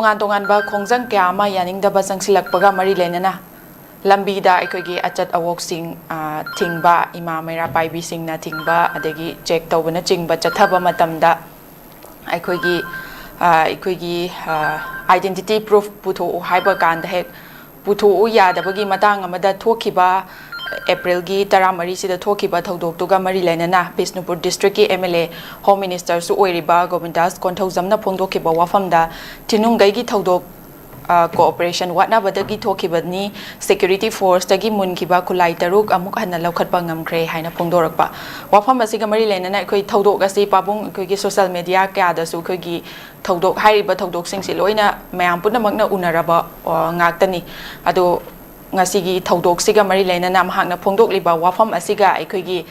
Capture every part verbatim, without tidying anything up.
ꯇꯣꯉꯥꯟ ꯇꯣꯉꯥꯟꯕ ꯈꯣꯡꯖꯪ ꯀꯌꯥ ꯑꯃ ꯌꯥꯅꯤꯡꯗꯕ ꯆꯪꯁꯤꯜꯂꯛꯄꯒ ꯃꯔꯤ ꯂꯩꯅꯅ ꯂꯝꯕꯤꯗ ꯑꯩꯈꯣꯏꯒꯤ ꯑꯆꯠ ꯑꯋꯣꯛꯁꯤꯡ, ꯑ, ꯊꯤꯡꯕ, ꯏꯃꯥ ꯃꯩꯔꯥ ꯄꯥꯏꯕꯤꯁꯤꯡꯅ ꯊꯤꯡꯕ, ꯑꯗꯒꯤ ꯆꯦꯛ ꯇꯧꯕꯅꯆꯤꯡꯕ ꯆꯠꯊꯕ ꯃꯇꯝꯗ ꯑꯩꯈꯣꯏꯒꯤ, ꯑ, ꯑꯩꯈꯣꯏꯒꯤ, ꯑ, identity proof ꯄꯨꯊꯣꯛꯎ ꯍꯥꯏꯕ ꯀꯥꯟꯗ ꯍꯦꯛ ꯄꯨꯊꯣꯛꯎ ꯌꯥꯗꯕꯒꯤ ꯃꯇꯥꯡ ꯑꯃꯗ ꯊꯣꯛꯈꯤꯕ, ꯑꯦꯄ꯭ꯔꯤꯜꯒꯤ ꯇꯔꯥꯃꯔꯤꯁꯤꯗ ꯊꯣꯛꯈꯤꯕ ꯊꯧꯗꯣꯛꯇꯨꯒ ꯃꯔꯤ ꯂꯩꯅꯅ ꯕꯤꯁꯅꯨꯄꯨꯔ ꯗꯤꯁꯇ꯭ꯔꯤꯛꯀꯤ ꯑꯦꯝ ꯑꯦꯜ ꯑꯦ, ꯍꯣꯝ ꯃꯤꯅꯤꯁꯇꯔꯁꯨ ꯑꯣꯏꯔꯤꯕ ꯒꯣꯕꯤꯟꯗꯥꯁ ꯀꯣꯟꯊꯧꯖꯝꯅ ꯐꯣꯡꯗꯣꯛꯈꯤꯕ ꯋꯥꯐꯝꯗ ꯊꯤꯅꯨꯡꯒꯩꯒꯤ ꯊꯧꯗꯣꯛ, ꯑ, ꯀꯣꯑꯣꯄꯔꯦꯁꯟ ꯋꯥꯠꯅꯕꯗꯒꯤ ꯊꯣꯛꯈꯤꯕꯅꯤ, ꯁꯦꯀ꯭ꯌꯨꯔꯤꯇꯤ ꯐꯣꯔꯁꯇꯒꯤ ꯃꯨꯟꯈꯤꯕ ꯈꯨꯠꯂꯥꯏ ꯇꯔꯨꯛ ꯑꯃꯨꯛ ꯍꯟꯅ ꯂꯧꯈꯠꯄ ꯉꯝꯈ꯭ꯔꯦ ꯍꯥꯏꯅ ꯐꯣꯡꯗꯣꯔꯛꯄ꯫ ꯋꯥꯐꯝ ꯑꯁꯤꯒ ꯃꯔꯤ ꯂꯩꯅꯅ ꯑꯩꯈꯣꯏ ꯊꯧꯗꯣꯛ ꯑꯁꯤ ꯄꯥꯕꯨꯡ ꯑꯩꯈꯣꯏꯒꯤ ꯁꯣꯁꯦꯜ ꯃꯦꯗꯤꯌꯥ ꯀꯌꯥꯗꯁꯨ ꯑꯩꯈꯣꯏꯒꯤ ꯊꯧꯗꯣꯛ, ꯍꯥꯏꯔꯤꯕ ꯊꯧꯗꯣꯛꯁꯤꯡꯁꯤ ꯂꯣꯏꯅ ꯃꯌꯥꯝ ꯄꯨꯝꯅꯃꯛꯅ ꯎꯅꯔꯕ, ꯑ, ꯉꯥꯛꯇꯅꯤ꯫ ꯑꯗꯣ ꯉꯁꯤꯒꯤ ꯊꯧꯗꯣꯛꯁꯤꯒ ꯃꯔꯤ ꯂꯩꯅꯅ ꯃꯍꯥꯛꯅ ꯐꯣꯡꯗꯣꯛꯂꯤꯕ ꯋꯥꯐꯝ ꯑꯁꯤꯒ ꯑꯩꯈꯣꯏꯒꯤ,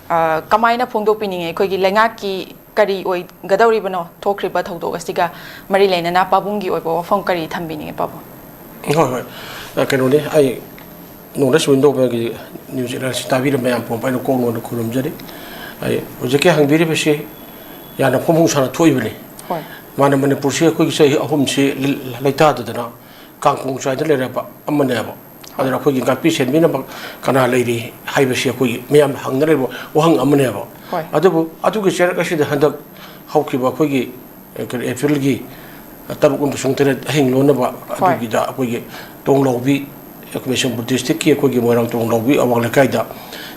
ꯑ, ꯀꯃꯥꯏꯅ ꯐꯣꯡꯗꯣꯛꯄꯤꯅꯤꯡꯉꯤ? ꯑꯩꯈꯣꯏꯒꯤ ꯂꯩꯉꯥꯛꯀꯤ ꯀꯔꯤ ꯑꯣꯏꯒꯗꯧꯔꯤꯕꯅꯣ ꯊꯣꯛꯈ꯭ꯔꯤꯕ ꯊꯧꯗꯣꯛ ꯑꯁꯤꯒ ꯃꯔꯤ ꯂꯩꯅꯅ ꯄꯥꯕꯨꯡꯒꯤ ꯑꯣꯏꯕ ꯋꯥꯐꯝ ꯀꯔꯤ ꯊꯝꯕꯤꯅꯤꯡꯉꯤ, ꯄꯥꯕꯨꯡ? ꯍꯣꯏ, ꯍꯣꯏ꯫ ꯑ, ꯀꯩꯅꯣꯅꯦ, ꯑꯩ ꯅꯣꯔꯠ ꯏꯁ ꯋꯤꯟꯗꯣꯒꯤ ꯅ꯭ꯌꯨꯁ ꯆꯦꯅꯦꯜꯁꯤ ꯇꯥꯕꯤꯔꯝꯕ ꯃꯌꯥꯝ ꯄꯨꯝꯕ ꯑꯩꯅ ꯀꯣꯛ ꯅꯣꯟꯅ ꯈꯨꯔꯨꯝꯖꯔꯤ꯫ ꯑꯩ ꯍꯧꯖꯤꯛꯀꯤ ꯍꯪꯕꯤꯔꯤꯕꯁꯤ ꯌꯥꯝꯅ ꯐꯣꯡ ꯐꯣꯡ ꯁꯥꯅ ꯊꯣꯛꯏꯕꯅꯤ꯫ ꯍꯣꯏ꯫ ꯃꯥꯅ ꯃꯅꯤꯄꯨꯔꯁꯤ ꯑꯩꯈꯣꯏꯒꯤ ꯆꯍꯤ ꯑꯍꯨꯝꯁꯤ ꯂꯩꯇꯥꯗꯗꯅ ꯀꯥꯡꯈꯣꯡ ꯆꯥꯏꯗ ꯂꯩꯔꯕ ꯑꯃꯅꯦꯕ꯫ ꯑꯗꯨꯅ ꯑꯩꯈꯣꯏꯒꯤ ꯉꯥꯛꯄꯤ ꯁꯦꯟꯕꯤꯅꯕ ꯀꯅꯥ ꯂꯩꯔꯤ ꯍꯥꯏꯕꯁꯤ ꯑꯩꯈꯣꯏꯒꯤ ꯃꯤꯌꯥꯝꯅ ꯍꯪꯅꯔꯤꯕ ꯋꯥꯍꯪ ꯑꯃꯅꯦꯕ꯫ ꯍꯣꯏ꯫ ꯑꯗꯨꯕꯨ ꯑꯗꯨꯒꯤ ꯆꯩꯔꯛ ꯑꯁꯤꯗ ꯍꯟꯗꯛ ꯍꯧꯈꯤꯕ ꯑꯩꯈꯣꯏꯒꯤ, ꯑꯦ, ꯀꯔꯤ, ꯑꯦꯄ꯭ꯔꯤꯜꯒꯤ ꯇꯔꯨꯛ ꯑꯃꯁꯨꯡ ꯇꯔꯦꯠ ꯑꯍꯤꯡ ꯂꯣꯟꯅꯕ ꯍꯣꯏ꯫ ꯑꯗꯨꯒꯤꯗ ꯑꯩꯈꯣꯏꯒꯤ ꯇꯣꯡꯂꯥꯎꯕꯤ, ꯑꯩꯈꯣꯏ ꯕꯤꯁꯦꯝꯄꯨꯔ ꯗꯤꯁꯇ꯭ꯔꯤꯛꯀꯤ ꯑꯩꯈꯣꯏꯒꯤ ꯃꯣꯏꯔꯥꯡ ꯇꯣꯡꯂꯥꯎꯕꯤ ꯑꯋꯥꯡ ꯂꯩꯀꯥꯏꯗ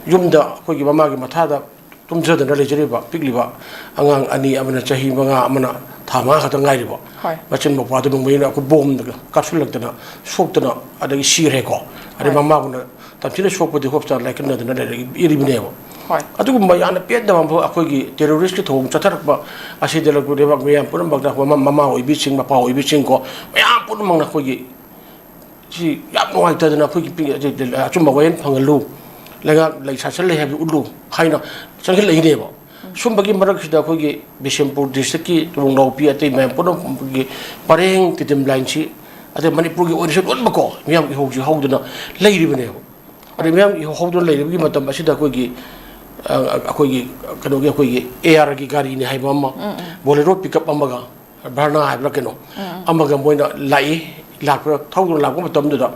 ꯌꯨꯝꯗ ꯑꯩꯈꯣꯏꯒꯤ ꯃꯃꯥꯒꯤ ꯃꯊꯥꯗ ꯇꯨꯝꯖꯗꯅ ꯂꯩꯖꯔꯤꯕ ꯄꯤꯛꯂꯤꯕ ꯑꯉꯥꯡ ꯑꯅꯤ, ꯑꯃꯅ ꯆꯍꯤ ꯃꯉꯥ, ꯑꯃꯅ ꯊꯥ ꯃꯉꯥ ꯈꯛꯇ ꯉꯥꯏꯔꯤꯕ ꯍꯣꯏ꯫ ꯃꯆꯤꯟ ꯃꯧꯄ꯭ꯋꯥꯗꯨ ꯅꯣꯡꯃꯩꯅ ꯑꯩꯈꯣꯏ ꯕꯣꯝꯗ ꯀꯥꯞꯁꯤꯜꯂꯛꯇꯅ ꯁꯣꯛꯇꯅ ꯑꯗꯒꯤ ꯁꯤꯈ꯭ꯔꯦꯀꯣ꯫ ꯑꯗꯩ ꯍꯣꯏ꯫ ꯃꯃꯥꯕꯨꯅ ꯇꯝꯊꯤꯅ ꯁꯣꯛꯄꯗꯤ ꯍꯣꯁꯄꯤꯇꯥꯜ ꯂꯥꯏꯀꯠꯅꯗꯅ ꯂꯩꯔꯛꯏ-, ꯏꯔꯤꯕꯅꯦꯕ꯫ ꯍꯣꯏ꯫ ꯑꯗꯨꯒꯨꯝꯕ ꯌꯥꯝꯅ ꯄꯦꯟꯗꯕ ꯑꯃ ꯑꯩꯈꯣꯏꯒꯤ ꯇꯦꯔꯣꯔꯤꯁꯀꯤ ꯊꯧꯑꯣꯡ ꯆꯠꯊꯔꯛꯄ ꯑꯁꯤꯗ ꯂꯩꯕꯥꯛ ꯃꯤꯌꯥꯝ ꯄꯨꯝꯅꯃꯛꯇ ꯑꯩꯈꯣꯏ ꯃꯃꯥ, ꯃꯃꯥ ꯑꯣꯏꯕꯤꯁꯤꯡ, ꯃꯄꯥ ꯑꯣꯏꯕꯤꯁꯤꯡꯀꯣ, ꯃꯌꯥꯝ ꯄꯨꯝꯅꯃꯛꯅ ꯑꯩꯈꯣꯏꯒꯤ ꯁꯤ ꯌꯥꯝ ꯅꯨꯡꯉꯥꯏꯇꯗꯅ ꯑꯩꯈꯣꯏꯒꯤ ꯄꯤ-, ꯑꯆꯨꯝꯕ ꯋꯥꯌꯦꯜ ꯐꯪꯍꯜꯂꯨ, ꯂꯩꯉꯥꯛ ꯂꯩ ꯁꯥꯁꯟ ꯂꯩ ꯍꯥꯏꯕꯗꯨ ꯎꯠꯂꯨ ꯍꯥꯏꯅ ꯆꯪꯁꯤꯜꯂꯛꯏꯅꯦꯕ꯫ ꯁꯨꯝꯕꯒꯤ ꯃꯔꯛꯁꯤꯗ ꯑꯩꯈꯣꯏꯒꯤ ꯕꯤꯁꯦꯝꯄꯨꯔ ꯗꯤꯁꯇ꯭ꯔꯤꯛꯀꯤ ꯇꯣꯡꯂꯥꯎꯄꯤ ꯑꯇꯩ ꯃꯌꯥꯝ ꯄꯨꯝꯅꯃꯛꯀꯤ ꯄꯔꯦꯡ ꯇꯤꯗꯤꯝ ꯂꯥꯏꯟꯁꯤ, ꯑꯗꯩ ꯃꯅꯤꯄꯨꯔꯒꯤ ꯑꯣꯏꯅꯁꯨ ꯂꯣꯏꯅꯃꯛꯀꯣ, ꯃꯤꯌꯥꯝꯒꯤ ꯏꯍꯧꯁꯤ ꯍꯧꯗꯅ ꯂꯩꯔꯤꯕꯅꯦꯕ꯫ ꯑꯗꯩ ꯃꯤꯌꯥꯝꯒꯤ ꯏꯍꯧ ꯍꯧꯗꯨꯅ ꯂꯩꯔꯤꯕꯒꯤ ꯃꯇꯝ ꯑꯁꯤꯗ ꯑꯩꯈꯣꯏꯒꯤ, ꯑ, ꯑꯩꯈꯣꯏꯒꯤ ꯀꯩꯅꯣꯒꯤ, ꯑꯩꯈꯣꯏꯒꯤ ꯑꯦ ꯑꯥꯔꯒꯤ ꯒꯥꯔꯤꯅꯤ ꯍꯥꯏꯕ ꯑꯃ, ꯎꯝ, ꯎꯝ꯫ ꯕꯣꯂꯦꯔꯣ ꯄꯤꯛꯑꯞ ꯑꯃꯒ, ꯚꯔꯅꯥ ꯍꯥꯏꯕ꯭ꯔꯥ ꯀꯩꯅꯣ, ꯑꯃꯒ ꯃꯣꯏꯅ ꯂꯥꯛꯏ꯫ ꯂꯥꯛꯄ, ꯊꯧꯗꯨꯅ ꯂꯥꯛꯄ ꯃꯇꯝꯗꯨꯗ,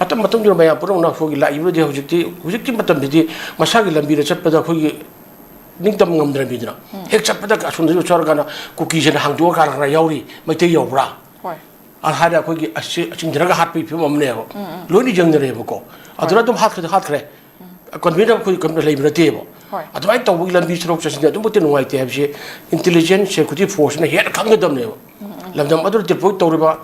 ꯃꯇꯝ ꯃꯇꯝꯗꯨꯗ ꯃꯌꯥꯝ ꯄꯨꯝꯅꯃꯛꯅ ꯑꯩꯈꯣꯏꯒꯤ ꯂꯥꯛꯏꯕꯗꯤ ꯍꯧꯖꯤꯛꯇꯤ, ꯍꯧꯖꯤꯛꯀꯤ ꯃꯇꯝꯗꯗꯤ ꯃꯁꯥꯒꯤ ꯂꯝꯕꯤꯗ ꯆꯠꯄꯗ ꯑꯩꯈꯣꯏꯒꯤ ꯅꯤꯡꯇꯝ ꯉꯝꯗ꯭ꯔꯕꯅꯤꯗꯅ꯫ ꯍꯦꯛ ꯆꯠꯄꯗ ꯑꯁꯣꯝꯗꯁꯨ ꯆꯠꯂꯀꯥꯟꯗ ꯀꯨꯀꯤꯁꯤꯅ ꯍꯥꯡꯗꯣꯛꯑꯀꯥꯟꯗ ꯈꯔ ꯌꯥꯎꯔꯤ, ꯃꯩꯇꯩ ꯌꯥꯎꯕ꯭ꯔꯥ? ꯍꯣꯏ꯫ ꯑ ꯍꯥꯏꯔ ꯑꯩꯈꯣꯏꯒꯤ ꯑꯁꯤ ꯆꯤꯡꯊꯔꯒ ꯍꯥꯠꯄꯒꯤ ꯐꯤꯕꯝ ꯑꯃꯅꯦꯕ꯫ ꯂꯣꯏꯅ ꯌꯦꯡꯅꯔꯦꯕꯀꯣ꯫ ꯑꯗꯨꯅ ꯑꯗꯨꯝ ꯍꯥꯠꯈ꯭ꯔꯦ, ꯍꯥꯠꯈ꯭ꯔꯦ꯫ ꯀꯟꯚꯤꯅꯦꯟ ꯑꯩꯈꯣꯏ ꯀꯩꯅꯣ ꯂꯩꯕ ꯅꯠꯇꯦꯕ꯫ ꯍꯣꯏ꯫ ꯑꯗꯨꯃꯥꯏꯅ ꯇꯧꯕꯒꯤ ꯂꯝꯕꯤ ꯁꯣꯔꯣꯛ ꯆꯠꯁꯤꯟꯗ ꯑꯗꯨꯝꯕꯨꯗꯤ ꯅꯨꯡꯉꯥꯏꯇꯦ ꯍꯥꯏꯕꯁꯤ intelligence security forceꯅ ꯍꯦꯟꯅ ꯈꯪꯒꯗꯕꯅꯦꯕ꯫ ꯂꯝꯗꯝ ꯑꯗꯨꯗ deploy ꯇꯧꯔꯤꯕ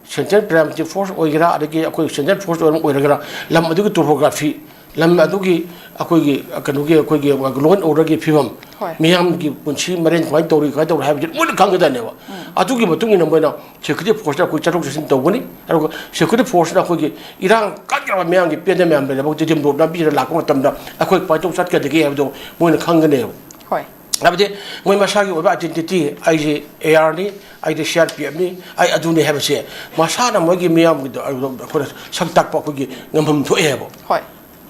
central paramilitary force ꯑꯣꯏꯒꯦꯔꯥ, ꯑꯗꯒꯤ ꯑꯩꯈꯣꯏ central force ꯑꯣꯏꯔ-, ꯑꯣꯏꯔꯒꯦꯔꯥ, ꯂꯝ ꯑꯗꯨꯒꯤ topography, ꯂꯝ ꯑꯗꯨꯒꯤ ꯑꯩꯈꯣꯏꯒꯤ ꯀꯩꯅꯣꯒꯤ, ꯑꯩꯈꯣꯏꯒꯤ law and orderꯒꯤ ꯐꯤꯕꯝ, ꯍꯣꯏ꯫ ꯃꯤꯌꯥꯝꯒꯤ ꯄꯨꯟꯁꯤ ꯃꯔꯦꯟ ꯀꯃꯥꯏꯅ ꯇꯧꯔꯤ, ꯀꯃꯥꯏꯅ ꯇꯧꯔꯤ ꯍꯥꯏꯕꯁꯤ ꯃꯣꯏꯅ ꯈꯪꯒꯗꯕꯅꯦꯕ꯫ ꯑꯗꯨꯒꯤ ꯃꯇꯨꯡ ꯏꯟꯅ ꯃꯣꯏꯅ security forceꯅ ꯑꯩꯈꯣꯏ ꯆꯠꯊꯣꯛ ꯆꯠꯁꯤꯟ ꯇꯧꯒꯅꯤ꯫ ꯑꯗꯨꯒ security forceꯅ ꯑꯩꯈꯣꯏꯒꯤ ꯏꯔꯥꯡ ꯀꯟꯈ꯭ꯔꯕ ꯃꯌꯥꯝꯒꯤ ꯄꯦꯟꯗ ꯃꯌꯥꯝ ꯂꯩꯔꯕ ꯇꯤꯗꯤꯝ ꯔꯣꯗ ꯂꯝꯕꯤꯁꯤꯗ ꯂꯥꯛꯄ ꯃꯇꯝꯗ ꯑꯩꯈꯣꯏ ꯀꯃꯥꯏꯅ ꯇꯧ ꯆꯠꯀꯗꯒꯦ ꯍꯥꯏꯕꯗꯣ ꯃꯣꯏꯅ ꯈꯪꯒꯅꯦꯕ꯫ ꯍꯣꯏ꯫ ꯍꯥꯏꯕꯗꯤ ꯃꯣꯏ ꯃꯁꯥꯒꯤ ꯑꯣꯏꯕ identity, "ꯑꯩꯁꯦ ARꯅꯤ, ꯑꯩꯗꯤ CRPFꯅꯤ, ꯑꯩ ꯑꯗꯨꯅꯤ" ꯍꯥꯏꯕꯁꯦ ꯃꯁꯥꯅ ꯃꯣꯏꯒꯤ ꯃꯤꯌꯥꯝꯒꯤꯗ ꯑꯩꯈꯣꯏꯅ ꯁꯛ ꯇꯥꯛꯄ ꯑꯩꯈꯣꯏꯒꯤ ꯉꯝꯐꯝ ꯊꯣꯛꯑꯦꯕ꯫ ꯍꯣꯏ꯫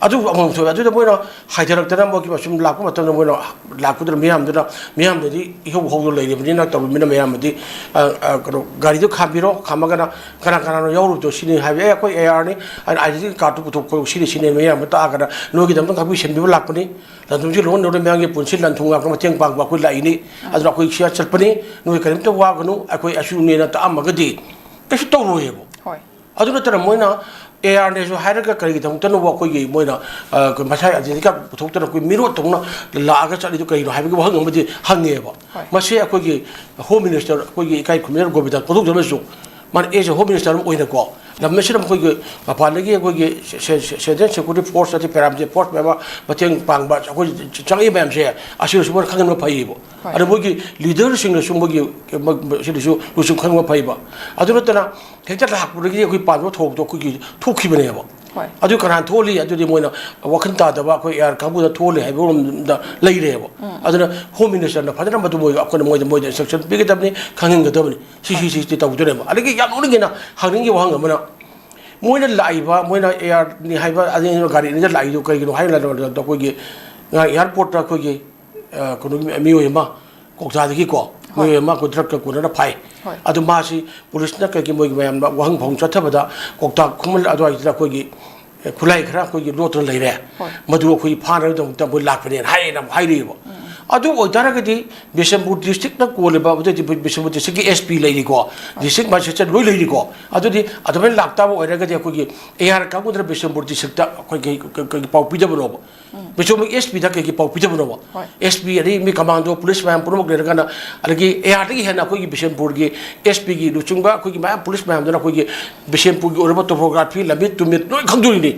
ꯑꯗꯨ ꯑꯃꯃꯝ ꯊꯣꯛꯑꯦ꯫ ꯑꯗꯨꯗ ꯃꯣꯏꯅ ꯍꯥꯏꯊꯔꯛꯇꯅ ꯃꯣꯏꯒꯤ ꯃꯁꯨꯝ ꯂꯥꯛꯄ ꯃꯇꯝꯗ ꯃꯣꯏꯅ ꯂꯥꯛꯄꯗꯨꯅ ꯃꯤꯌꯥꯝꯗꯨꯅ, ꯃꯤꯌꯥꯝꯗꯗꯤ ꯏꯍꯧ ꯍꯧꯗꯨꯅ ꯂꯩꯔꯤꯕꯅꯤꯅ ꯇꯧꯔꯤꯕꯅꯤꯅ ꯃꯌꯥꯝꯗꯤ, ꯑ, ꯑ, ꯀꯩꯅꯣ, ꯒꯥꯔꯤꯗꯨ ꯈꯥꯝꯕꯤꯔꯣ, ꯈꯥꯝꯃꯒꯅ ꯀꯅꯥ ꯀꯅꯥꯅꯣ ꯌꯥꯎꯔꯨꯕꯗꯣ ꯁꯤꯅꯤ ꯍꯥꯏꯕ, "ꯑꯦ, ꯑꯩꯈꯣꯏ ARꯅꯤ", ꯍꯥꯏꯅ identity cardꯇꯨ ꯄꯨꯊꯣꯛꯄ ꯁꯤꯅꯤ ꯁꯤꯅꯤ ꯃꯌꯥꯝ ꯑꯃ ꯇꯥꯛꯑꯒꯅ ꯅꯣꯏꯒꯤꯗꯃꯛꯇ ꯉꯥꯛꯄꯤ ꯁꯦꯟꯕꯤꯕ ꯂꯥꯛꯄꯅꯤ꯫ ꯂꯟꯊꯨꯝꯁꯤ ꯂꯣꯟ ꯂꯧꯔ ꯃꯌꯥꯝꯒꯤ ꯄꯨꯟꯁꯤ ꯂꯟ ꯊꯨꯝ ꯉꯥꯛꯄ ꯃꯇꯦꯡ ꯄꯥꯡꯕ ꯑꯩꯈꯣꯏ ꯂꯥꯛꯏꯅꯤ꯫ ꯑꯗꯨꯅ ꯑꯩꯈꯣꯏ ꯁꯤꯗ ꯆꯠꯄꯅꯤ꯫ ꯅꯣꯏ ꯀꯔꯤꯝꯇ ꯋꯥꯒꯅꯨ, ꯑꯩꯈꯣꯏ ꯑꯁꯨꯅꯦꯅ ꯇꯥꯛꯑꯝꯃꯒꯗꯤ ꯀꯩꯁꯨ ꯇꯧꯔꯣꯏꯌꯦꯕ꯫ ꯍꯣꯏ꯫ ꯑꯗꯨ ꯅꯠꯇꯅ ꯃꯣꯏꯅ ARꯅꯦꯁꯨ ꯍꯥꯏꯔꯒ ꯀꯔꯤꯒꯤꯗꯃꯛꯇꯅꯣ ꯑꯩꯈꯣꯏꯒꯤ ꯃꯣꯏꯅ, ꯑ, ꯃꯁꯥꯒꯤ identity card ꯄꯨꯊꯣꯛꯇꯅ ꯑꯩꯈꯣꯏ ꯃꯤꯔꯣꯠ ꯇꯧꯅ ꯂꯥꯛꯑꯒ ꯆꯠꯂꯤꯗꯨ ꯀꯔꯤꯅꯣ ꯍꯥꯏꯕꯒꯤ ꯋꯥꯍꯪ ꯑꯃꯗꯤ ꯍꯪꯉꯦꯕ꯫ ꯍꯣꯏ꯫ ꯃꯁꯤ ꯑꯩꯈꯣꯏꯒꯤ Home Minister, ꯑꯩꯈꯣꯏꯒꯤ ꯏꯀꯥꯏ ꯈꯨꯝꯅꯔꯕ ꯒꯣꯕꯤꯟꯗ ꯀꯣꯟꯊꯧꯖꯝꯅꯁꯨ ꯃꯥꯅ as a Home Minister ꯑꯃ ꯑꯣꯏꯅꯀꯣ, ꯂꯝ ꯑꯁꯤꯗ ꯃꯈꯣꯏꯒꯤ ꯃꯄꯥꯟꯗꯒꯤ ꯑꯩꯈꯣꯏꯒꯤ ꯁꯦ-, ꯁꯦ-, ꯁꯦ-, central security force ꯑꯃꯗꯤ paramilitary force ꯃꯌꯥꯝ ꯑꯃ ꯃꯇꯦꯡ ꯄꯥꯡꯕ ꯑꯩꯈꯣꯏ ꯆꯪꯉꯛꯏ ꯃꯌꯥꯝꯁꯦ, ꯑꯁꯤꯅꯁꯨ ꯃꯣꯏꯅ ꯈꯪꯍꯟꯕ ꯐꯩꯌꯦꯕ꯫ ꯍꯣꯏ꯫ ꯑꯗ ꯃꯣꯏꯒꯤ leaderꯁꯤꯡꯅꯁꯨ ꯃꯣꯏꯒꯤ ꯁꯤꯗꯁꯨ ꯂꯨꯆꯤꯡ ꯈꯪꯕ ꯐꯩꯕ꯫ ꯑꯗꯨ ꯅꯠꯇꯅ ꯍꯦꯛꯇ ꯂꯥꯛꯄꯗꯒꯤ ꯑꯩꯈꯣꯏ ꯄꯥꯟꯕ ꯊꯧꯗꯣꯛꯇꯣ ꯑꯩꯈꯣꯏꯒꯤ ꯊꯣꯛꯈꯤꯕꯅꯦꯕ꯫ ꯍꯣꯏ꯫ ꯑꯗꯨ ꯀꯅꯥꯅ ꯊꯣꯛꯍꯜꯂꯤ? ꯑꯗꯨꯗꯤ ꯃꯣꯏꯅ ꯋꯥꯈꯜ ꯇꯥꯗꯕ ꯑꯩꯈꯣꯏ AR ꯀꯥꯡꯕꯨꯅ ꯊꯣꯛꯍꯜꯂꯤ ꯍꯥꯏꯕꯔꯣꯝꯗ ꯂꯩꯔꯦꯕ꯫ ꯑꯗꯨꯅ Home Ministerꯅ ꯐꯖꯅ ꯃꯗꯨ ꯃꯣꯏ, ꯑꯩꯈꯣꯏꯅ ꯃꯣꯏꯗ, ꯃꯣꯏꯗ instruction ꯄꯤꯒꯗꯕꯅꯤ, ꯈꯪꯍꯟꯒꯗꯕꯅꯤ꯫ ꯁꯤ, ꯁꯤ, ꯁꯤ, ꯁꯤ ꯇꯧꯗꯣꯏꯅꯦꯕ꯫ ꯑꯗꯒꯤ ꯌꯥꯝ ꯅꯣꯛꯅꯤꯡꯉꯦꯅ ꯍꯪꯅꯤꯡꯉꯤ ꯋꯥꯍꯪ ꯑꯃꯅ, ꯃꯣꯏꯅ ꯂꯥꯛꯏꯕ, ꯃꯣꯏꯅ ARꯅꯤ ꯍꯥꯏꯕ, ꯑꯗꯩ ꯒꯥꯔꯤ ꯑꯅꯤꯗ ꯂꯥꯛꯏꯗꯣ ꯀꯩꯒꯤꯅꯣ ꯍꯥꯏꯔ ꯂꯩꯔꯕ ꯃꯇꯝꯗ ꯑꯩꯈꯣꯏꯒꯤ ꯉꯔꯥꯡ airportꯇ ꯑꯩꯈꯣꯏꯒꯤ, ꯑ, ꯀꯩꯅꯣꯒꯤ ꯃꯤꯑꯣꯏ ꯑꯃ ꯀꯣꯛꯇꯥꯗꯒꯤꯀꯣ, ꯃꯣꯏ ꯍꯣꯏ꯫ ꯃꯥ ꯀꯣ ꯗ꯭ꯔꯒꯀ ꯀꯣꯟꯅꯅ ꯐꯥꯏ꯫ ꯍꯣꯏ꯫ ꯑꯗꯨ ꯃꯥꯁꯤ ꯄꯨꯂꯤꯁꯅ ꯀꯩꯒꯤ ꯃꯣꯏꯒꯤ ꯃꯌꯥꯝꯅ ꯋꯥꯍꯪ ꯐꯥꯎ ꯆꯠꯊꯕꯗ ꯀꯧꯇꯥ ꯈꯨꯃꯟ ꯑꯗꯨꯋꯥꯏꯗꯨꯗ ꯑꯩꯈꯣꯏꯒꯤ, ꯑꯦ, ꯈꯨꯠꯂꯥꯏ ꯈꯔ ꯑꯩꯈꯣꯏꯒꯤ ꯂꯣꯠꯇꯨꯅ ꯂꯩꯔꯦ꯫ ꯍꯣꯏ꯫ ꯃꯗꯨ ꯑꯩꯈꯣꯏ ꯐꯥꯅꯕꯒꯤꯗꯃꯛꯇ ꯑꯩꯈꯣꯏ ꯂꯥꯛꯄꯅꯦꯅ ꯍꯥꯏꯌꯦꯅ ꯑꯃꯨꯛ ꯍꯥꯏꯔꯛꯑꯦꯕ꯫ ꯎꯝ꯫ ꯑꯗꯨ ꯑꯣꯏꯇꯥꯔꯒꯗꯤ ꯕꯤꯁꯦꯝꯄꯨꯔ ꯗꯤꯁꯇ꯭ꯔꯤꯛꯅ ꯀꯣꯜꯂꯤꯕ, ꯑꯗꯨꯗꯤ ꯕꯤꯁꯦꯝꯄꯨꯔ ꯗꯤꯁꯇ꯭ꯔꯤꯛꯀꯤ S P ꯂꯩꯔꯤꯀꯣ, ꯍꯣꯏ꯫ ꯗꯤꯁꯇ꯭ꯔꯤꯛ ꯃꯦꯖꯤꯁꯇ꯭ꯔꯦꯠ ꯂꯣꯏ ꯂꯩꯔꯤꯀꯣ꯫ ꯑꯗꯨꯗꯤ ꯑꯗꯨꯃꯥꯏꯅ ꯂꯥꯛꯇꯥꯕ ꯑꯣꯏꯔꯒꯗꯤ ꯑꯩꯈꯣꯏꯒꯤ A R ꯀꯥꯡꯕꯨꯗꯨꯅ ꯕꯤꯁꯦꯝꯄꯨꯔ ꯗꯤꯁꯇ꯭ꯔꯤꯛꯇ ꯑꯩꯈꯣꯏꯒꯤ ꯀ-, ꯀ-, ꯀ-, ꯄꯥꯎ ꯄꯤꯗꯕꯅꯣꯕ? ꯎꯝ꯫ ꯕꯤꯁꯦꯝꯄꯨꯔꯒꯤ S P ꯗ ꯀꯩꯒꯤ ꯄꯥꯎ ꯄꯤꯗꯕꯅꯣꯕ? ꯍꯣꯏ꯫ S P ꯑꯗꯩ ꯃꯤ ꯀꯃꯥꯟꯗꯣ, ꯄꯨꯂꯤꯁ ꯃꯌꯥꯝ ꯄꯨꯝꯅꯃꯛ ꯂꯩꯔꯀꯥꯟꯗ, ꯑꯗꯒꯤ A R ꯗꯒꯤ ꯍꯦꯟꯅ ꯑꯩꯈꯣꯏꯒꯤ ꯕꯤꯁꯦꯝꯄꯨꯔꯒꯤ S P ꯒꯤ ꯂꯨꯆꯤꯡꯕ ꯑꯩꯈꯣꯏꯒꯤ ꯃꯌꯥꯝ ꯄꯨꯂꯤꯁ ꯃꯌꯥꯝꯗꯨꯅ ꯑꯩꯈꯣꯏꯒꯤ ꯕꯤꯁꯦꯝꯄꯨꯔꯒꯤ ꯑꯣꯏꯔꯕ ꯇꯣꯄꯣꯒ꯭ꯔꯥꯐꯤ, ꯂꯝꯃꯤꯠ ꯇꯨꯃꯤꯠ ꯂꯣꯏ ꯈꯪꯗꯣꯔꯤꯅꯤ꯫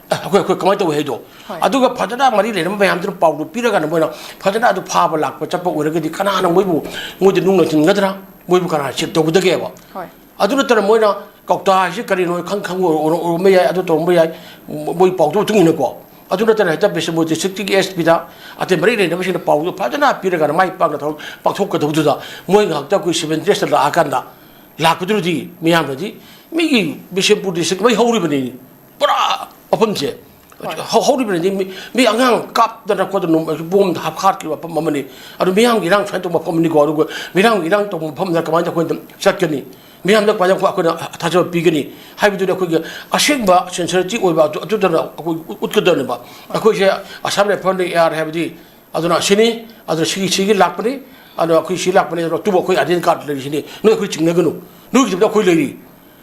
ꯑꯩꯈꯣꯏ, ꯑꯩꯈꯣꯏ ꯀꯃꯥꯏꯅ ꯇꯧꯏ ꯍꯥꯏꯗꯣ꯫ ꯍꯣꯏ꯫ ꯑꯗꯨꯒ ꯐꯖꯅ ꯃꯔꯤ ꯂꯩꯅꯕ ꯃꯌꯥꯝꯗꯨꯅ ꯄꯥꯎꯗꯨ ꯄꯤꯔꯒꯅ ꯃꯣꯏꯅ ꯐꯖꯅ ꯑꯗꯨ ꯐꯥꯕ ꯂꯥꯛꯄ ꯆꯠꯄ ꯑꯣꯏꯔꯒꯗꯤ ꯀꯅꯥꯅ ꯃꯣꯏꯕꯨ, ꯃꯣꯏꯗ ꯅꯨꯡ ꯂꯪꯁꯤꯟꯒꯗ꯭ꯔꯥ? ꯃꯣꯏꯕꯨ ꯀꯅꯥ ꯆꯦꯛ ꯇꯧꯒꯗꯒꯦꯕ? ꯍꯣꯏ꯫ ꯑꯗꯨ ꯅꯠꯇꯅ ꯃꯣꯏꯅ ꯀꯧꯇꯥ ꯍꯥꯏꯁꯤ ꯀꯔꯤꯅꯣ ꯈꯪ ꯈꯪꯕ ꯑꯣꯏꯔ-, ꯑꯣꯏꯔꯝꯕ ꯌꯥꯏ, ꯑꯗꯨ ꯇꯧꯔꯝꯕ ꯌꯥꯏ, ꯃꯣꯏ ꯄꯥꯎꯗꯨꯒꯤ ꯃꯇꯨꯡ ꯏꯟꯅꯀꯣ꯫ ꯑꯗꯨ ꯅꯠꯇꯅ ꯍꯦꯛꯇ ꯕꯤꯁꯅꯨꯄꯨꯔ ꯗꯤꯁꯇ꯭ꯔꯤꯛꯀꯤ S P ꯗ ꯑꯇꯩ ꯃꯔꯤ ꯂꯩꯅꯕꯁꯤꯡꯅ ꯄꯥꯎꯗꯨ ꯐꯖꯅ ꯄꯤꯔꯒꯅ ꯃꯥꯏ ꯄꯥꯛꯅ ꯊꯕꯛ ꯄꯥꯡꯊꯣꯛꯀꯗꯕꯗꯨꯗ ꯃꯣꯏ ꯉꯥꯏꯍꯥꯛꯇ ꯑꯩꯈꯣꯏ civil dress ꯇ ꯂꯥꯛꯑꯀꯥꯟꯗ ꯂꯥꯛꯄꯗꯨꯅꯗꯤ ꯃꯤꯌꯥꯝꯅꯗꯤ ꯃꯤꯒꯤ ꯕꯤꯁꯦꯝꯄꯨꯔ ꯗꯤꯁꯇ꯭ꯔꯤꯛ ꯃꯩ ꯍꯧꯔꯤꯕꯅꯤ꯫ ꯄꯨꯔꯥ ꯃꯐꯝꯁꯦ ꯍꯣꯏ꯫ ꯍꯧ-, ꯍꯧꯔꯤꯕꯅꯗꯤ ꯃꯤ, ꯃꯤ ꯑꯉꯥꯡ ꯀꯥꯞꯇꯅ ꯈꯣꯠꯇꯅ ꯕꯣꯝꯗ ꯍꯥꯞꯈꯥꯠꯈꯤꯕ ꯃꯐꯝ ꯑꯃꯅꯤ꯫ ꯑꯗꯨ ꯃꯤꯌꯥꯝꯒꯤ ꯏꯔꯥꯡ ꯁꯨꯃꯥꯏꯅ ꯇꯧꯕ ꯃꯐꯝꯅꯤꯀꯣ꯫ ꯑꯗꯨꯒ ꯃꯤꯌꯥꯝꯒꯤ ꯏꯔꯥꯡ ꯇꯧꯕ ꯃꯐꯝꯗ ꯀꯃꯥꯏꯅ ꯑꯩꯈꯣꯏꯅ ꯆꯠꯀꯅꯤ? ꯃꯤꯌꯥꯝꯗ ꯀꯃꯥꯏꯅ ꯑꯩꯈꯣꯏꯅ ꯊꯥꯖꯕ ꯄꯤꯒꯅꯤ ꯍꯥꯏꯕꯗꯨꯅꯤ ꯑꯩꯈꯣꯏꯒꯤ ꯑꯁꯦꯡꯕ sincerity ꯑꯣꯏꯕ ꯑꯗꯨ, ꯑꯗꯨꯗꯅ ꯑꯩꯈꯣꯏ ꯎꯠꯀꯗꯕꯅꯦꯕ꯫ ꯑꯩꯈꯣꯏꯁꯦ ꯑꯁꯥꯝ ꯔꯥꯏꯐꯜꯅ A R ꯍꯥꯏꯕꯗꯤ ꯑꯗꯨꯅ ꯑꯁꯤꯅꯤ, ꯑꯗꯨꯅ ꯁꯤꯒꯤ, ꯁꯤꯒꯤ ꯂꯥꯛꯄꯅꯤ, ꯑꯗꯣ ꯑꯩꯈꯣꯏ ꯁꯤ ꯂꯥꯛꯄꯅꯤ, ꯑꯗꯣ ꯑꯗꯨꯕꯨ ꯑꯩꯈꯣꯏ identity card ꯂꯩꯔꯤꯁꯤꯅꯤ, ꯅꯣꯏ ꯑꯩꯈꯣꯏ ꯆꯤꯡꯅꯒꯅꯨ, ꯅꯣꯏꯒꯤꯗꯃꯛꯇ ꯑꯩꯈꯣꯏ ꯂꯩꯔꯤ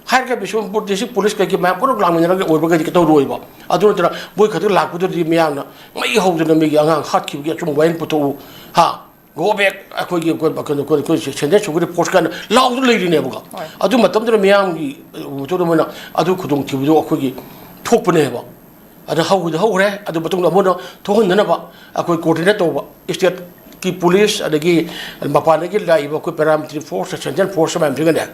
ꯍꯥꯏꯔꯒ ꯕꯤꯁꯅꯨꯄꯨꯔ ꯗꯤꯁꯇ꯭ꯔꯤꯛ ꯄꯨꯂꯤꯁ ꯀꯩꯀꯩ ꯃꯌꯥꯝ ꯄꯨꯂꯞ ꯂꯥꯛꯃꯤꯟꯅꯔꯒ ꯑꯣꯏꯕꯒꯗꯤ ꯇꯧꯔꯣꯏꯕ꯫ ꯑꯗꯨ ꯅꯠꯇꯅ ꯃꯣꯏ ꯈꯛꯇ ꯂꯥꯛꯄꯗꯨꯗꯤ ꯃꯌꯥꯝꯅ ꯃꯩ ꯍꯧꯗꯅ ꯃꯤꯒꯤ ꯑꯉꯥꯡ ꯍꯥꯠꯈꯤꯕꯒꯤ ꯑꯆꯨꯝꯕ ꯋꯥꯌꯦꯜ ꯄꯨꯊꯣꯛꯎ, ꯍꯥ? Go back, ꯑꯩꯈꯣꯏꯒꯤ, ꯑꯩꯈꯣꯏ, ꯀꯩꯅꯣ, ꯑꯩꯈꯣꯏ, ꯑꯩꯈꯣꯏ Central Security Force ꯀꯥꯏꯅ ꯂꯥꯎꯗꯨꯅ ꯂꯩꯔꯤꯅꯦꯕꯀꯣ꯫ ꯍꯣꯏ꯫ ꯑꯗꯨ ꯃꯇꯝꯗꯨꯗ ꯃꯤꯌꯥꯝꯒꯤ, ꯑ, ꯃꯇꯨꯡꯗ ꯃꯣꯏꯅ ꯑꯗꯨ ꯈꯨꯗꯣꯡꯊꯤꯕꯗꯣ ꯑꯩꯈꯣꯏꯒꯤ ꯊꯣꯛꯄꯅꯦꯕ꯫ ꯑꯗ ꯍꯧꯈꯤꯗ ꯍꯧꯈ꯭ꯔꯦ, ꯑꯗꯨ ꯃꯇꯨꯡꯗ ꯑꯃꯨꯛ ꯊꯣꯛꯍꯟꯗꯅꯕ ꯑꯩꯈꯣꯏ coordinate ꯇꯧꯕ, state ꯀꯤ ꯄꯨꯂꯤꯁ, ꯑꯗꯒꯤ ꯃꯄꯥꯟꯗꯒꯤ ꯂꯥꯛꯏꯕ ꯑꯩꯈꯣꯏ paramilitary force, central force ꯃꯌꯥꯝꯁꯤꯒꯅꯦ,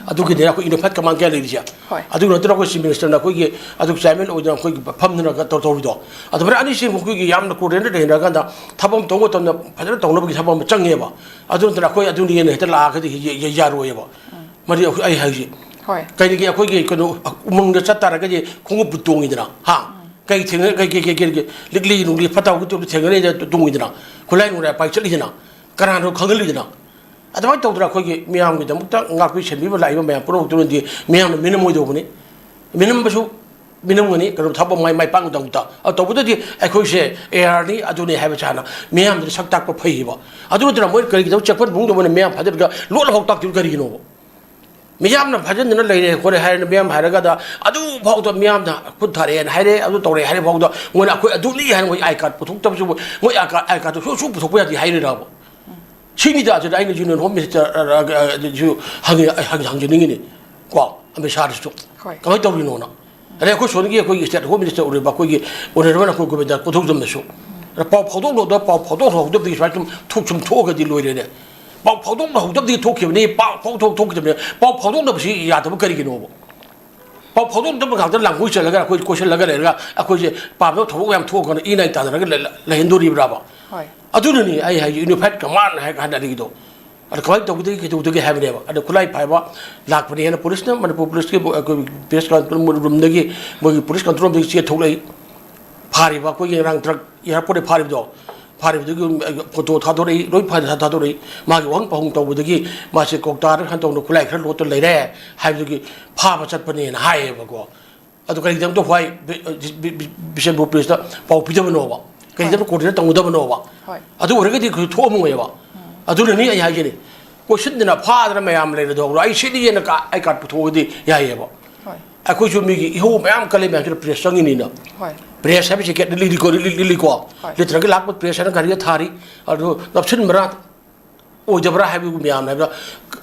ꯑꯗꯨꯒꯤꯅꯦ ꯑꯩꯈꯣꯏ Unified Command ꯀꯌꯥ ꯂꯩꯔꯤꯁꯦ꯫ ꯍꯣꯏ꯫ ꯑꯗꯨ ꯅꯠꯇꯅ ꯑꯩꯈꯣꯏ Chief Minister ꯅ ꯑꯩꯈꯣꯏꯒꯤ ꯑꯗꯨ chairman ꯑꯣꯏꯗꯅ ꯑꯩꯈꯣꯏꯒꯤ ꯐꯝꯗꯅ ꯇꯧ-, ꯇꯧꯔꯤꯗꯣ꯫ ꯑꯗꯨꯃꯥꯏꯅ ꯑꯅꯤꯁꯤ ꯑꯩꯈꯣꯏꯒꯤ ꯌꯥꯝꯅ coordinate ꯂꯩꯅꯔꯀꯥꯟꯗ ꯊꯕꯛ ꯑꯃ ꯇꯧꯕ ꯃꯇꯝꯗ ꯐꯖꯅ ꯇꯧꯅꯕꯒꯤ ꯊꯕꯛ ꯑꯃ ꯆꯪꯉꯦꯕ꯫ ꯑꯗꯨ ꯅꯠꯇꯅ ꯑꯩꯈꯣꯏ ꯑꯗꯨꯅꯤꯅ ꯍꯦꯛꯇ ꯂꯥꯛꯑꯒꯗꯤ ꯌ-, ꯌ-, ꯌꯥꯔꯣꯏꯑꯕ꯫ ꯎꯝ꯫ ꯃꯔꯤ ꯑꯩꯈꯣꯏ, ꯑꯩ ꯍꯥꯏꯁꯦ꯫ ꯍꯣꯏ꯫ ꯀꯩꯅꯣꯒꯤ ꯑꯩꯈꯣꯏꯒꯤ ꯀꯩꯅꯣ ꯎꯃꯪꯗ ꯆꯠ ꯇꯥꯔꯒꯗꯤ ꯈꯣꯡꯎꯞ ꯇꯣꯡꯉꯤꯗꯅ, ꯍꯥ? ꯎꯝ꯫ ꯀꯩ ꯊꯦꯡꯅ-, ꯀꯩ, ꯀꯩ, ꯀꯩ, ꯀꯩ, ꯂꯤꯛꯂꯤ ꯅꯨꯡꯂꯤ ꯐꯠꯇ ꯍꯥꯎꯗꯤ ꯇꯣꯡꯉꯤꯗꯅ, ꯈꯨꯠꯂꯥꯏ ꯅꯨꯡꯂꯥꯏ ꯄꯥꯏ ꯆꯠꯂꯤꯗꯅ꯫ ꯀꯅꯥꯅꯣ ꯈꯪꯍꯜꯂꯤꯗꯅ? ꯑꯗꯨꯃꯥꯏꯅ ꯇꯧꯗꯅ ꯑꯩꯈꯣꯏꯒꯤ ꯃꯤꯌꯥꯝꯒꯤꯗꯃꯛꯇ ꯉꯥꯛꯄꯤ ꯁꯦꯟꯕꯤꯕ ꯂꯥꯛꯏꯕ ꯃꯌꯥꯝ ꯄꯨꯝꯅꯃꯛꯇꯨꯅꯗꯤ ꯃꯤꯌꯥꯝꯅ ꯃꯤꯅꯝꯃꯣꯏꯗꯧꯕꯅꯤ꯫ ꯃꯤꯅꯝꯕꯁꯨ ꯃꯤꯅꯝꯒꯅꯤ, ꯀꯩꯅꯣ, ꯊꯕꯛ ꯃꯥꯏ, ꯃꯥꯏ ꯄꯥꯛꯅꯗꯃꯛꯇ꯫ ꯑ, ꯇꯧꯕꯗꯗꯤ ꯑꯩꯈꯣꯏꯁꯦ ꯑꯦ ꯑꯥꯔꯅꯤ, ꯑꯗꯨꯅꯤ ꯍꯥꯏꯕꯁꯦ ꯍꯥꯟꯅ ꯃꯤꯌꯥꯝꯗꯨꯗ ꯁꯛ ꯇꯥꯛꯄ ꯐꯩꯌꯦꯕ꯫ ꯑꯗꯨ ꯅꯠꯇꯅ ꯃꯣꯏ ꯀꯔꯤꯒꯤꯗꯃꯛ ꯆꯦꯛꯄꯟ ꯐꯃꯨꯡꯗ ꯃꯣꯏꯅ ꯃꯤꯌꯥꯝ ꯐꯥꯖꯤꯜꯂꯒ ꯂꯣꯠꯅ ꯍꯧ ꯇꯥꯛꯇꯣꯏꯅꯣ ꯀꯔꯤꯒꯤꯅꯣꯕ? ꯃꯤꯌꯥꯝꯅ ꯐꯥꯖꯤꯟꯗꯅ ꯂꯩꯔꯦ ꯈꯣꯠꯂꯦ ꯍꯥꯏꯔꯦꯅ ꯃꯤꯌꯥꯝ ꯍꯥꯏꯔꯒꯗ ꯑꯗꯨ ꯐꯥꯎꯗ ꯃꯤꯌꯥꯝꯅ ꯈꯨꯠ ꯊꯥꯔꯛꯑꯦꯅ ꯍꯥꯏꯔꯦ, ꯑꯗꯨ ꯇꯧꯔꯦ ꯍꯥꯏꯔꯦ ꯐꯥꯎꯗ ꯃꯣꯏꯅ ꯑꯩꯈꯣꯏ ꯑꯗꯨꯅꯤ ꯍꯥꯏꯅ ꯃꯣꯏ ꯑꯥꯏ ꯀꯥꯔꯗ ꯄꯨꯊꯣꯛꯇꯕꯁꯤꯕꯨ ꯃꯣꯏ ꯑꯥꯏ ꯀꯥꯔꯗ, ꯑꯥꯏ ꯀꯥꯔꯗꯇꯨ ꯁꯨ, ꯁꯨ ꯄꯨꯊꯣꯛꯄ ꯌꯥꯗꯦ ꯍꯥꯏꯔꯤꯔꯕ? ꯁꯤꯅꯤꯗ ꯑꯗꯨꯗ ꯑꯩꯅ ꯌꯨꯅꯤꯌꯟ ꯍꯣꯝ ꯃꯤꯅꯤꯁꯇꯔꯁꯨ ꯍꯪꯉꯤ-, ꯍꯪ-, ꯍꯪꯖꯅꯤꯡꯉꯤꯅꯤ ꯀꯣ, ꯑꯃꯤꯠ ꯁꯥꯍꯗꯁꯨ꯫ ꯍꯣꯏ꯫ ꯀꯃꯥꯏꯅ ꯇꯧꯔꯤꯅꯣꯅ? ꯑꯗꯩ ꯑꯩꯈꯣꯏ ꯁꯣꯝꯒꯤ ꯑꯩꯈꯣꯏꯒꯤ ꯁ꯭ꯇꯦꯠ ꯍꯣꯝ ꯃꯤꯅꯤꯁꯇꯔ ꯑꯣꯏꯔꯤꯕ ꯑꯩꯈꯣꯏꯒꯤ ꯑꯣꯅꯔꯦꯕꯜ ꯑꯩꯈꯣꯏ ꯒꯣꯕꯤꯟꯗ ꯀꯣꯊꯧꯖꯝꯗꯁꯨ ꯄꯥꯎ ꯐꯥꯎꯗꯣꯛꯅꯕꯗ, ꯄꯥꯎ ꯐꯥꯎꯗꯣꯛꯅꯍꯧꯗꯕꯗꯒꯤ ꯁꯨꯃꯥꯏꯅ ꯁꯨꯝ ꯊꯣꯛ-, ꯁꯨꯝ ꯊꯣꯛꯑꯒꯗꯤ ꯂꯣꯏꯔꯦꯅꯦ꯫ ꯄꯥꯎ ꯐꯥꯎꯗꯣꯛꯅꯍꯧꯗꯕꯗꯒꯤ ꯊꯣꯛꯈꯤꯕꯅꯤ, ꯄꯥꯎ ꯐꯥꯎꯗꯣꯛ-, ꯊꯣꯛꯈꯤꯗꯕꯅꯤ꯫ ꯄꯥꯎ ꯐꯥꯎꯗꯣꯛꯅꯕꯁꯤ ꯌꯥꯗꯕ ꯀꯔꯤꯒꯤꯅꯣꯕ? ꯄꯥꯎ ꯐꯥꯎꯗꯣꯛꯅꯗꯕ ꯉꯥꯛꯇ ꯂꯥꯡꯒꯣꯏ ꯆꯠꯂꯒ ꯑꯩꯈꯣꯏ ꯀꯣꯏꯁꯜꯂꯒ ꯂꯩꯔꯒ ꯑꯩꯈꯣꯏꯁꯦ ꯄꯥꯝꯗꯕ ꯊꯕꯛ ꯌꯥꯝ ꯊꯣꯛꯑꯀꯥꯟꯗ ꯏ ꯅꯥꯏ ꯇꯥꯗꯅꯒ ꯂꯩ-, ꯂꯩꯍꯟꯗꯣꯔꯤꯕ꯭ꯔꯥꯕ? ꯍꯣꯏ꯫ ꯑꯗꯨꯅꯅꯤ ꯑꯩ ꯍꯥꯏꯁꯦ ꯌꯨꯅꯤꯐꯥꯏꯠ ꯀꯃꯥꯟ ꯍꯥꯏ ꯍꯥꯏꯅꯔꯤꯗꯣ꯫ ꯑꯗꯣ ꯀꯃꯥꯏꯅ ꯇꯧꯒꯗꯒꯦ, ꯀꯩꯗꯧꯒꯗꯒꯦ ꯍꯥꯏꯕꯅꯦꯕ꯫ ꯑꯗꯣ ꯈꯨꯠꯂꯥꯏ ꯄꯥꯏꯕ ꯂꯥꯛꯄꯅꯦꯅ ꯄꯨꯂꯤꯁꯅ, ꯃꯅꯤꯄꯨꯔ ꯄꯨꯂꯤꯁꯀꯤ ꯑꯩꯈꯣꯏ ꯄ꯭ꯔꯦꯁ ꯀꯟꯇ꯭ꯔꯣꯜ ꯔꯨꯝꯗꯒꯤ ꯃꯣꯏꯒꯤ ꯄꯨꯂꯤꯁ ꯀꯟꯇ꯭ꯔꯣꯜ ꯔꯨꯝꯗꯒꯤ ꯆꯦ ꯊꯣꯛꯂꯛꯏ꯫ ꯐꯥꯔꯤꯕ ꯑꯩꯈꯣꯏꯒꯤ ꯉꯔꯥꯡ ꯇ꯭ꯔꯛ ꯑꯦꯌꯥꯔꯄꯣꯔꯠꯇ ꯐꯥꯔꯤꯕꯗꯣ, ꯐꯥꯔꯤꯕꯗꯨꯒꯤ ꯐꯣꯇꯣ ꯊꯥꯗꯣꯔꯛꯏ, ꯂꯣꯏ ꯐꯥ-, ꯊꯥꯗꯣꯔꯛꯏ꯫ ꯃꯥꯒꯤ ꯋꯥꯍꯪ ꯄꯥꯎꯍꯪ ꯇꯧꯕꯗꯒꯤ ꯃꯥꯁꯦ ꯀ꯭ꯋꯥꯛꯇꯥꯗ ꯀꯩꯅꯣ ꯇꯧꯗꯅ ꯈꯨꯠꯂꯥꯏ ꯈꯔ ꯂꯣꯠꯇꯅ ꯂꯩꯔꯦ ꯍꯥꯏꯕꯗꯨꯒꯤ ꯐꯥꯕ ꯆꯠꯄꯅꯦꯅ ꯍꯥꯏꯌꯦꯕꯀꯣ꯫ ꯑꯗꯨ ꯀꯔꯤꯒꯤꯗꯃꯛꯇ ꯍ꯭ꯋꯥꯏ ꯕꯤ-, ꯕꯤ-, ꯕꯤ-, ꯕꯤꯁꯦꯝꯄꯨꯔ ꯄꯨꯂꯤꯁꯇ ꯄꯥꯎ ꯄꯤꯗꯕꯅꯣꯕ? ꯀꯔꯤꯒꯤꯗꯃꯛꯇ ꯍꯣꯏ꯫ ꯀꯣꯑꯣꯔꯗꯤꯅꯦꯠ ꯇꯧꯅꯗꯕꯅꯣꯕ? ꯍꯣꯏ꯫ ꯑꯗꯨ ꯑꯣꯏꯔꯒꯗꯤ ꯑꯩꯈꯣꯏ ꯊꯣꯛꯑꯝꯃꯣꯏꯕ꯫ ꯎꯝ꯫ ꯑꯗꯨꯅꯅꯤ ꯑꯩ ꯍꯥꯏꯖꯔꯤ, ꯀꯣꯏꯁꯤꯟꯗꯅ ꯐꯥꯗꯅ ꯃꯌꯥꯝ ꯂꯩꯔꯗꯧꯕꯗꯣ ꯑꯩ ꯁꯤꯅꯤꯅ ꯀꯥ-, ꯑꯥꯏ ꯀꯥꯔꯗ ꯄꯨꯊꯣꯛꯑꯒꯗꯤ ꯌꯥꯏꯌꯦꯕ꯫ ꯍꯣꯏ꯫ ꯑꯩꯈꯣꯏꯁꯨ ꯃꯤꯒꯤ ꯏꯍꯧ ꯃꯌꯥꯝ ꯀꯜꯂꯤ ꯃꯌꯥꯝꯁꯤꯅ ꯄ꯭ꯔꯦꯁ ꯆꯪꯉꯤꯅꯤꯅ꯫ ꯍꯣꯏ꯫ ꯄ꯭ꯔꯦꯁ ꯍꯥꯏꯕꯁꯤ ꯀꯦꯠ ꯂꯤꯛꯂꯤꯀꯣ, ꯂꯤꯛꯂꯤ-, ꯂꯤꯛꯂꯤꯀꯣ꯫ ꯍꯣꯏ꯫ ꯂꯤꯠꯇ꯭ꯔꯒ ꯂꯥꯛꯄ ꯄ꯭ꯔꯦꯁ ꯍꯥꯏꯅ ꯒꯥꯔꯤꯗ ꯊꯥꯔꯤ꯫ ꯑꯗꯨ ꯅꯞꯁꯤꯟꯕ꯭ꯔꯥ? ꯑꯣꯏꯗꯕ꯭ꯔꯥ ꯍꯥꯏꯕꯗꯨ ꯃꯌꯥꯝꯅ ꯍꯥꯏꯕꯗ,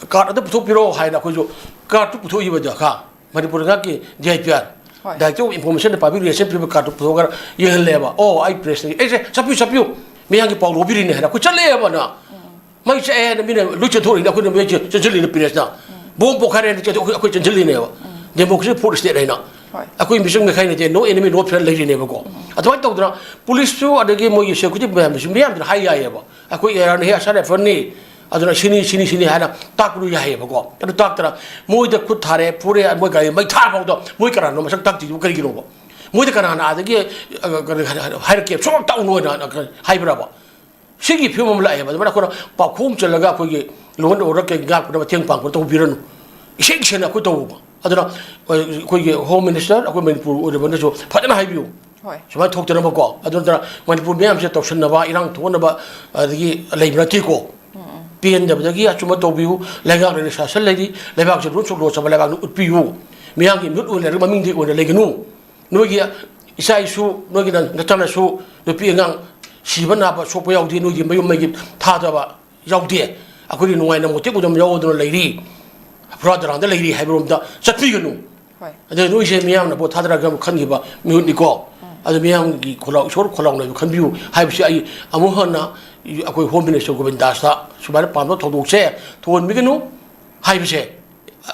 "ꯀꯥꯔꯗ ꯑꯗꯨ ꯄꯨꯊꯣꯛꯄꯤꯔꯛꯑꯣ" ꯍꯥꯏꯅ ꯑꯩꯈꯣꯏꯁꯨ ꯀꯥꯔꯗꯇꯨ ꯄꯨꯊꯣꯛꯏꯕꯗꯣ ꯈꯥ, ꯃꯅꯤꯄꯨꯔ ꯂꯩꯉꯥꯛꯀꯤ ꯗꯤ ꯑꯥꯏ ꯄꯤ ꯑꯥꯔ, ꯍꯣꯏ꯫ Director of Information and Public Relation ꯄꯤꯕ ꯀꯥꯔꯗꯇꯨ ꯄꯨꯊꯣꯛꯑꯒ ꯌꯦꯡꯍꯜꯂꯦꯕ꯫ "ꯑꯣ, ꯑꯩ ꯄ꯭ꯔꯦꯁꯅꯤ, ꯑꯩꯁꯦ ꯆꯠꯄꯤꯌꯨ, ꯆꯠꯄꯤꯌꯨ, ꯃꯤꯌꯥꯝꯒꯤ ꯄꯥꯎ ꯂꯧꯕꯤꯔꯤꯅꯦ" ꯍꯥꯏꯅ ꯑꯩꯈꯣꯏ ꯆꯠꯂꯛꯑꯦꯕ꯫ ꯃꯩ ꯆꯥꯛꯑꯦ ꯍꯥꯏꯅ ꯃꯤꯅ ꯂꯣꯏ ꯆꯦꯟꯊꯣꯔꯛꯏꯅꯦ, ꯑꯩꯈꯣꯏꯅ ꯃꯩ ꯆꯦꯟꯁꯤꯜꯂꯤꯅꯦ ꯄ꯭ꯔꯦꯁꯅ꯫ ꯕꯣꯝ ꯄꯣꯈꯥꯏꯔꯦ ꯍꯥꯏꯅ ꯆꯦꯟꯊꯣꯛ-, ꯑꯩꯈꯣꯏ ꯆꯦꯟꯁꯤꯜꯂꯤꯅꯦꯕ꯫ Democracy fourth state ꯍꯥꯏꯅ꯫ ꯍꯣꯏ꯫ ꯑꯩꯈꯣꯏ ꯃꯤꯆꯪ ꯃꯤꯈꯥꯏ ꯅꯠꯇꯦ, no enemy, no friend ꯂꯩꯔꯤꯅꯦꯕꯀꯣ꯫ ꯑꯗꯨꯃꯥꯏꯅ ꯇꯧꯗꯅ ꯄꯨꯂꯤꯁꯁꯨ ꯑꯗꯒꯤ ꯃꯣꯏꯒꯤ ꯁꯦꯀ꯭ꯌꯨꯔꯤꯇꯤ ꯃꯌꯥꯝꯗꯨꯁꯨ ꯃꯤꯌꯥꯝꯗꯨꯅ ꯍꯥꯏ ꯌꯥꯏꯌꯦꯕ꯫ ꯑꯩꯈꯣꯏ ꯑꯦ ꯑꯥꯔ ꯑꯦꯟ ꯑꯦ ꯑꯁꯥ ꯔꯥꯏꯐꯜꯅꯤ, ꯑꯗꯨꯅ ꯁꯤꯅꯤ, ꯁꯤꯅꯤ, ꯁꯤꯅꯤ ꯍꯥꯏꯅ ꯇꯥꯛꯄꯗꯨ ꯌꯥꯏꯌꯦꯕꯀꯣ꯫ ꯑꯗꯨ ꯇꯥꯛꯇꯅ ꯃꯣꯏꯗ ꯈꯨꯠ ꯊꯥꯔꯦ, ꯐꯨꯔꯦ, ꯃꯣꯏ ꯒꯥꯔꯤ ꯃꯩ ꯊꯥ ꯐꯥꯎꯗ ꯃꯣꯏ ꯀꯅꯥꯅꯣ ꯃꯁꯛ ꯇꯥꯛꯇ꯭ꯔꯤꯗꯨꯕꯨ ꯀꯔꯤꯒꯤꯅꯣꯕ? ꯃꯣꯏꯗ ꯀꯅꯥꯅ ꯑꯥꯗꯒꯤ, ꯑ, ꯀꯔꯤ ꯍꯥꯏꯔꯛꯀꯦ, ꯁꯨꯡꯇꯥꯛ ꯇꯥꯛꯎꯅꯣꯅ ꯍꯥꯏꯕ꯭ꯔꯕ? ꯁꯤꯒꯤ ꯐꯤꯕꯝ ꯑꯃ ꯂꯥꯛꯑꯦꯕ꯫ ꯑꯗꯨꯃꯥꯏꯅ ꯑꯩꯈꯣꯏꯅ ꯄꯥꯎꯈꯣꯡ ꯆꯜꯂꯒ ꯑꯩꯈꯣꯏꯒꯤ law and order ꯀꯩ ꯉꯥꯛꯄꯗ ꯃꯇꯦꯡ ꯄꯥꯡꯕ ꯇꯧꯕꯤꯔꯅꯨ꯫ ꯏꯁꯦꯡ ꯁꯦꯡꯅ ꯑꯩꯈꯣꯏ ꯇꯧꯕ꯫ ꯑꯗꯨꯅ ꯑꯩꯈꯣꯏꯒꯤ Home Minister, ꯑꯩꯈꯣꯏ ꯃꯅꯤꯄꯨꯔ ꯑꯣꯏꯔꯕꯅꯁꯨ ꯐꯖꯅ ꯍꯥꯏꯕꯤꯌꯨ꯫ ꯍꯣꯏ꯫ ꯁꯨꯃꯥꯏꯅ ꯊꯣꯛꯇꯅꯕꯀꯣ꯫ ꯑꯗꯨ ꯅꯠꯇꯅ ꯃꯅꯤꯄꯨꯔ ꯃꯤꯌꯥꯝꯁꯦ ꯇꯧꯁꯟꯅꯕ, ꯏꯔꯥꯡ ꯊꯣꯛꯍꯟꯅꯕ ꯑꯗꯒꯤ ꯂꯩꯕ ꯅꯠꯇꯦꯀꯣ꯫ ꯄꯦꯟꯗꯕꯗꯒꯤ ꯑꯆꯨꯝꯕ ꯇꯧꯕꯤꯌꯨ꯫ ꯂꯩꯉꯥꯛ ꯂꯩꯅ ꯁꯥꯁꯟ ꯂꯩꯔꯤ꯫ ꯂꯩꯕꯥꯛꯁꯦ ꯂꯣꯟ ꯁꯨꯛ ꯂꯣꯠꯆꯕ ꯂꯩꯕꯥꯛꯅꯤ ꯎꯠꯄꯤꯌꯨ꯫ ꯃꯤꯌꯥꯝꯒꯤ ꯃꯤꯍꯨꯠ ꯑꯣꯏꯅ ꯂꯩꯔꯒ ꯃꯃꯤꯡꯗꯤ ꯑꯣꯏꯅ ꯂꯩꯒꯅꯨ꯫ ꯅꯣꯏꯒꯤ ꯏꯆꯥ ꯏꯁꯨ, ꯅꯣꯏꯒꯤ ꯅ-, ꯅꯆꯥꯅꯁꯨ ꯅꯨꯄꯤ ꯑꯉꯥꯡ ꯁꯤꯕ ꯅꯥꯕ ꯁꯣꯛꯄ ꯌꯥꯎꯗꯦ꯫ ꯅꯣꯏꯒꯤ ꯃꯌꯨꯝ ꯃꯩꯒꯤ ꯊꯥꯗꯕ ꯌꯥꯎꯗꯦ꯫ ꯑꯩꯈꯣꯏꯗꯤ ꯅꯨꯡꯉꯥꯏꯅ ꯃꯣꯇꯦꯛ ꯃꯨꯗꯝ ꯌꯥꯎꯗꯅ ꯂꯩꯔꯤ꯫ ꯐꯨꯔꯥ ꯗꯔꯥꯗ ꯂꯩꯔꯤ ꯍꯥꯏꯕꯔꯣꯝꯗ ꯆꯠꯄꯤꯒꯅꯨ꯫ ꯍꯣꯏ꯫ ꯑꯗꯨꯅ ꯅꯣꯏꯁꯦ ꯃꯤꯌꯥꯝꯅ ꯚꯣꯠ ꯊꯥꯗꯔꯒ ꯈꯟꯈꯤꯕ ꯃꯤꯍꯨꯠꯅꯤꯀꯣ꯫ ꯑꯗꯨ ꯃꯤꯌꯥꯝꯒꯤ ꯈꯣꯜꯂꯥꯎ, ꯏꯁꯣꯔ ꯈꯣꯜꯂꯥꯎꯅꯕ ꯈꯟꯕꯤꯌꯨ ꯍꯥꯏꯕꯁꯤ ꯑꯩ ꯑꯃꯨꯛ ꯍꯟꯅ ꯑꯩꯈꯣꯏ Home Minister ꯒꯣꯕꯤꯟꯗꯥꯁꯇ ꯁꯨꯃꯥꯏꯅ ꯄꯥꯝꯕ ꯊꯧꯗꯣꯛꯁꯦ ꯊꯣꯛꯍꯟꯕꯤꯒꯅꯨ ꯍꯥꯏꯕꯁꯦ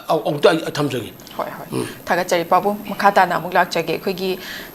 ꯑ-, ꯑꯃꯨꯛꯇ ꯑꯩ ꯊꯝꯖꯒꯦ꯫ ꯍꯣꯏ, ꯍꯣꯏ꯫ ꯊꯥꯒꯠꯆꯔꯤ ꯄꯥꯕꯨꯡ꯫ ꯃꯈꯥ ꯇꯥꯅ ꯑꯃꯨꯛ ꯂꯥꯛꯆꯒꯦ꯫ ꯑꯩꯈꯣꯏꯒꯤ